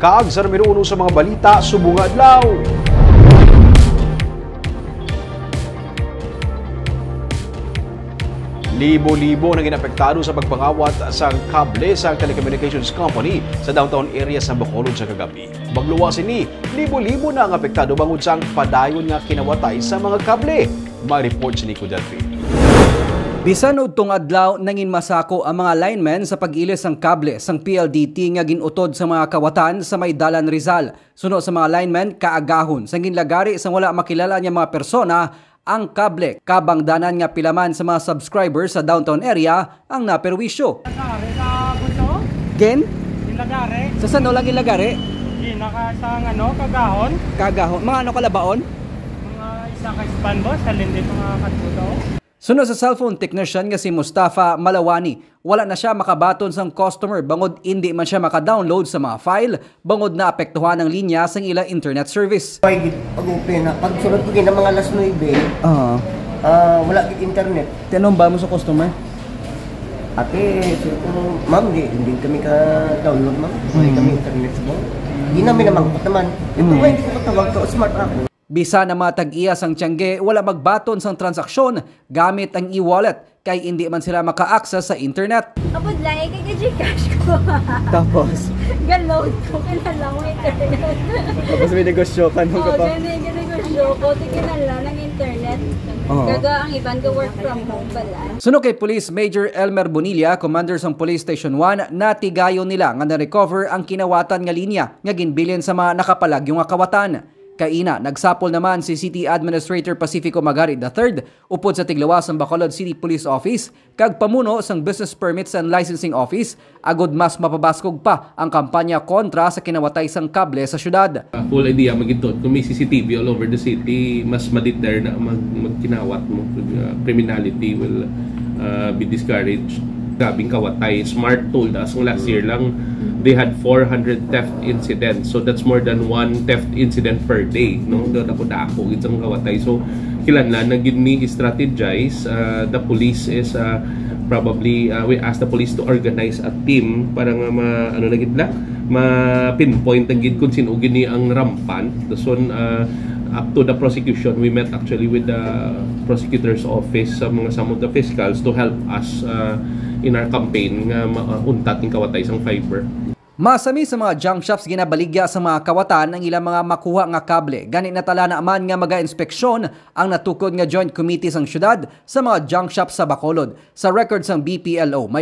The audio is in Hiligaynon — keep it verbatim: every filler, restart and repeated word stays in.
Kag sa numero uno sa mga balita subong nga adlaw. Libo-libo ang ginapektado sa pagpangawat sang kable sa telecommunications company sa downtown area sa Bacolod sa kagabi. Magluwas sini, libo-libo na ang apektado bangod sang padayon nga kinawatay sa mga kable. May report si Nico Delfin. Bisan udtong adlaw, nangin masako ang mga linemen sa pag-ilis sang kable sang P L D T nga gin-utod sa mga kawatan sa may Dalan Rizal. Suno sa mga linemen, kaagahon sang ginlagari sang wala makilala nga mga persona ang kable, kabangdanan nga pila man sa mga subscribers sa downtown area ang naperwisyo. Lagari sa gusto? Gen? Yung lagari? Sa sano lang ginlagari? Di naka sa ano, kagahon? Kagahon. Mga ano kalabaon? Mga isa ka span, boss, sa lindi mga katbuto. Suno sa cellphone technician nga si Mustafa Malawani, wala na siya makabaton sang customer bangod indi man siya maka-download sa mga file bangod naapektuhan ang linya sang ila internet service. Ay, gid, pag-open na. Pag sunod ko gina mga alas nuebe, Ah. ah, wala gid internet. Tinumba mo sa customer? Ate, sir ko, ma'am, di, hindi kami ka-download, ma'am. Hindi Mm. kami internet, ma'am. Hindi namin namangkot naman. Ito Mm. nga, hindi ko katawag ka, smart ako. Bisan ang mga tag-iya sang tiyangge wala magbaton sang transaksyon gamit ang e-wallet kay indi man sila maka-access sa internet. Apod lang, eh, kay Gcash ko. Tapos? Ga-load ko, kinala mo internet. Tapos may negosyo ka, no, Oo, ka pa? Gani, gani negosyo ko, di kinala ng internet. Oo. Kaga ang iban ko work from home pala. Suno kay Police Major Elmer Bonilla, commander sang Police Station one, natigayon nila nga na-recover ang kinawatan nga linya nga ginbilin sa mga nakapalagyo nga kawatan. Kaina, nagsapol naman si City Administrator Pacifico Magari the third upod sa tiglawas sang Bacolod City Police Office kag pamuno sang Business Permits and Licensing Office agud mas mapabaskog pa ang kampanya kontra sa kinawatay sang kable sa syudad. A full idea magidto kung may C C T V all over the city, mas ma-deter na mag magkinawat mo. Uh, criminality will uh, be discouraged. Grabing kawatay. Smart told us nga last year lang, they had four hundred theft incidents. So that's more than one theft incident per day, no? Dako-dako gid sang kawatay. So, kinahanglan na gid ni strategize. Uh, the police is uh, probably, uh, we ask the police to organize a team para nga ma, ano na gid na, ma-pinpoint na gid kung sino gid ni ang rampant. So, uh, up to the prosecution, we met actually with the prosecutor's office sa mga, some of the fiscals to help us uh, in our campaign nga mauntat ang kawatay sang fiber. Masami sa mga junk shops ginabaligya sa mga kawatan ang ilang mga makuha nga kable. Gani, natalana man nga maga-inspeksyon ang natukod nga Joint Committee sang syudad sa mga junk shops sa Bacolod. Sa record sang B P L O, may